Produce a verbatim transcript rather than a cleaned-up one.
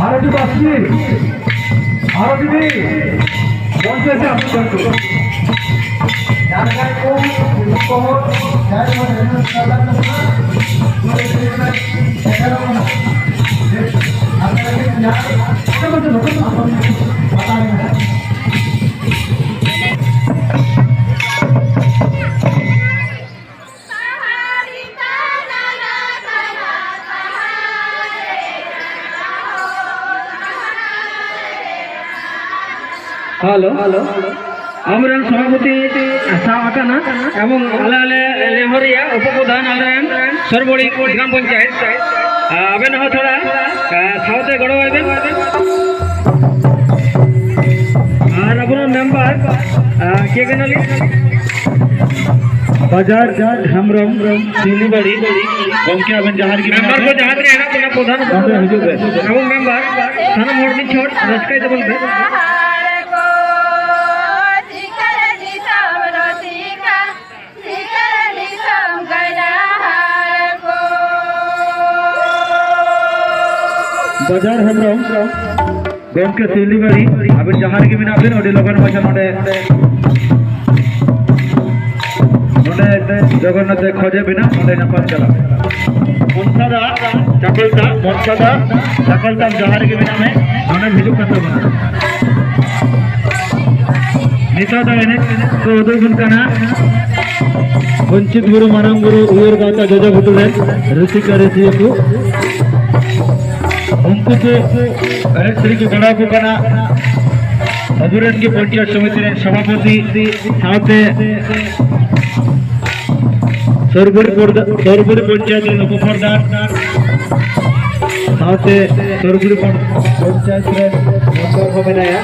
ᱟᱨᱚ ᱡᱩᱫᱤ ᱟᱥᱤ, ᱟᱨᱚ ᱡᱩᱫᱤ ᱢᱚᱧᱪᱚ ᱥᱮ ᱟᱥᱤ ᱡᱚᱱ ᱠᱚ᱾ ᱡᱟᱦᱟᱸ ᱞᱮᱠᱟ ᱠᱚ ᱠᱚ ᱡᱟᱦᱟᱸᱭ ᱠᱚ ᱥᱮᱴᱮᱨᱚᱜ ᱠᱟᱱᱟ, ᱟᱯᱮ ᱞᱟᱹᱜᱤᱫ ᱡᱟᱦᱟᱸ ᱟᱯᱮ ᱠᱚ ᱡᱚᱛᱚ ᱟᱯᱮ ᱯᱟᱛᱟ ᱨᱮ ᱦᱮᱞᱳ, ᱟᱢᱨᱮᱱ ᱥᱚᱵᱷᱟᱯᱚᱛᱤ ᱥᱟᱵ ᱟᱠᱟᱱᱟ ᱮᱵᱚᱝ ᱟᱞᱮ ᱞᱮ ᱱᱮᱦᱚᱨᱤᱭᱟ ᱩᱯᱚᱯᱨᱚᱫᱷᱟᱱ ᱟᱞᱮᱨᱮᱱ ᱥᱚᱨᱵᱚᱲᱤ ᱜᱨᱟᱢ ᱯᱚᱧᱪᱟᱭᱮᱛ, ᱟᱵᱮᱱ ᱦᱚᱸ ᱛᱷᱚᱲᱟ ᱥᱟᱶᱛᱮ ᱜᱚᱲᱚ ᱟᱭ ᱵᱮᱱ᱾ ᱟᱨ ᱟᱵᱚᱨᱮᱱ ᱢᱮᱢᱵᱟᱨ ᱠᱮ ᱠᱟᱱᱟᱞᱤᱧ? ᱵᱟᱡᱟᱨ ᱦᱮᱢᱵᱨᱚᱢ ᱥᱤᱞᱤᱵᱟᱲᱤ, ᱜᱚᱢᱠᱮ ᱟᱵᱮᱱ ᱡᱟᱦᱟᱸ ᱨᱮᱜᱮ ᱢᱮᱢᱵᱟᱨ ᱠᱚ ᱡᱟᱦᱟᱸ ᱛᱤᱱᱟᱹᱜ ᱦᱮᱱᱟᱜ ᱵᱚᱱᱟ, ᱯᱨᱚᱫᱷᱟᱱ ᱱᱚᱰᱮ ᱦᱤᱡᱩᱜ ᱵᱮᱱ᱾ ᱟᱵᱚ ᱢᱮᱢᱵᱟᱨ, ᱥᱟᱱᱟᱢ ᱦᱚᱲ ᱢᱤᱫ ᱪᱷᱚᱴ ᱨᱟᱹᱥᱠᱟᱹᱭ ᱛᱟᱵᱚᱱ ᱯᱮ᱾ ᱵᱟᱡᱟᱨ ᱦᱮᱢᱵᱨᱚᱢ, ᱜᱚᱢᱠᱮ ᱥᱤᱞᱤᱵᱟᱲᱤ, ᱟᱵᱤᱱ ᱡᱟᱦᱟᱸ ᱨᱮᱜᱮ ᱢᱮᱱᱟᱜ ᱵᱤᱱ, ᱟᱹᱰᱤ ᱞᱚᱜᱚᱱ ᱢᱟᱪᱷᱟ ᱱᱚᱰᱮ, ᱱᱚᱰᱮ ᱡᱚᱜᱚᱱᱱᱟᱛᱷ ᱮ ᱠᱷᱚᱡᱮ ᱵᱤᱱᱟ, ᱱᱚᱰᱮ ᱧᱟᱯᱟᱢ ᱪᱟᱞᱟᱜ᱾ ᱢᱚᱱᱥᱟᱫᱟ, ᱪᱟᱠᱚᱞᱛᱟ, ᱢᱚᱱᱥᱟᱫᱟ, ᱪᱟᱠᱚᱞᱛᱟ, ᱡᱟᱦᱟᱸ ᱨᱮᱜᱮ ᱢᱮᱱᱟᱜ ᱢᱮ, ᱱᱚᱰᱮᱢ ᱦᱤᱡᱩᱜ ᱠᱟᱱ ᱛᱟᱵᱚᱱᱟ᱾ ᱱᱤᱛᱚᱜ ᱫᱚ ᱮᱱᱮᱡ ᱠᱚ ᱩᱫᱩᱜ ᱟᱵᱚᱱ ᱠᱟᱱᱟ ᱵᱚᱧᱪᱤᱛ ᱵᱩᱨᱩ ᱢᱟᱨᱟᱝ ᱵᱩᱨᱩ ᱩᱭᱦᱟᱹᱨ ᱜᱟᱶᱛᱟ ᱡᱚᱡᱚ ᱜᱷᱩᱴᱩ ᱨᱮᱱ ᱨᱩᱥᱤᱠᱟ ᱨᱩᱥᱤᱭᱟᱹ ᱠᱚ᱾ ᱩᱱᱠᱩ ᱠᱚ ᱮᱱᱮᱡ ᱥᱮᱨᱮᱧ ᱠᱚ ᱜᱚᱲᱚ ᱟᱠᱚ ᱠᱟᱱᱟ ᱟᱵᱚᱨᱮᱱ ᱜᱮ ᱯᱚᱧᱪᱟᱭᱮᱛ ᱥᱚᱢᱤᱛᱤ ᱨᱮᱱ ᱥᱚᱵᱷᱟᱯᱚᱛᱤ ᱥᱟᱶᱛᱮ ᱥᱚᱨᱵᱚᱨᱤ ᱯᱚᱨᱫᱟ-, ᱥᱚᱨᱵᱚᱨᱤ ᱯᱚᱧᱪᱟᱭᱮᱛ ᱨᱮᱱ ᱩᱯᱚᱯᱨᱚᱫᱷᱟᱱ ᱥᱟᱶᱛᱮ ᱥᱚᱨᱵᱚᱨᱤ ᱯᱚᱧ-, ᱯᱚᱧᱪᱟᱭᱮᱛ ᱨᱮᱱ ᱢᱮᱢᱵᱟᱨ ᱦᱚᱸ ᱢᱮᱱᱟᱭᱟ᱾